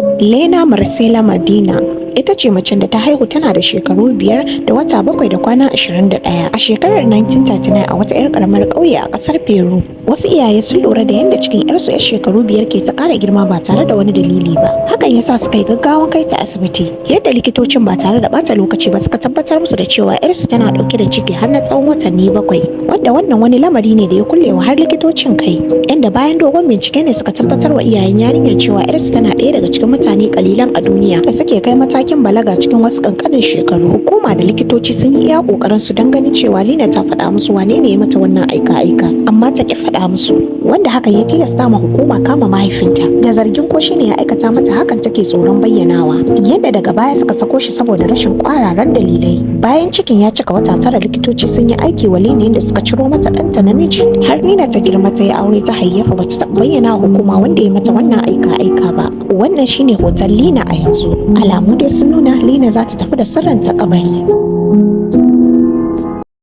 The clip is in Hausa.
Lena Marcela Medina ita ce macen da ta haihu tana da shekaru 5 da wata 7 da kwana 21 a shekarar 1939 a wata 'yar karamar ƙauye a ƙasar Peru. Wasu iyaye sun lura da yadda cikin 'yarsu 'yar shekaru 5 ke ta ƙara girma ba tare da wani dalili ba. Hakan ya sa suka yi gaggawan kai ta asibiti. Yadda likitocin ba tare da ɓata lokaci ba suka tabbatar musu da cewa 'yarsu tana ɗauke da ciki har na tsawon watanni 7. Wanda wannan wani lamari ne da ya kullewa har likitocin kai. Inda bayan dogon bincike ne suka tabbatar wa iyayen yarinyar cewa 'yarsu tana ɗaya daga cikin mutane kalilan a duniya da suke kai matakin balaga cikin wasu kankanin shekaru. Hukuma da likitoci sun yi iya kokarin su don ganin cewa Lina ta faɗa musu wane ne ya mata wannan aika-aika, amma ta ki faɗa musu, wanda hakan ya tilasta ma hukuma kama mahaifinta da zargin ko shine ya aikata mata hakan take tsoron bayyanawa. Yadda daga baya suka sako shi saboda rashin kwararan dalilai. Bayan cikin ya cika wata 9, likitoci sun yi aiki wa Lina yadda suka ciro mata ɗanta namiji. Har Nina ta girma ta yi aure ta hayyafa, bata taɓa bayyana wa hukuma wanda ya mata wannan aika-aika ba. Wannan shine hoton Lina a yanzu. Alamu dai sun nuna Lina za ta tafi da sirrinta kabari.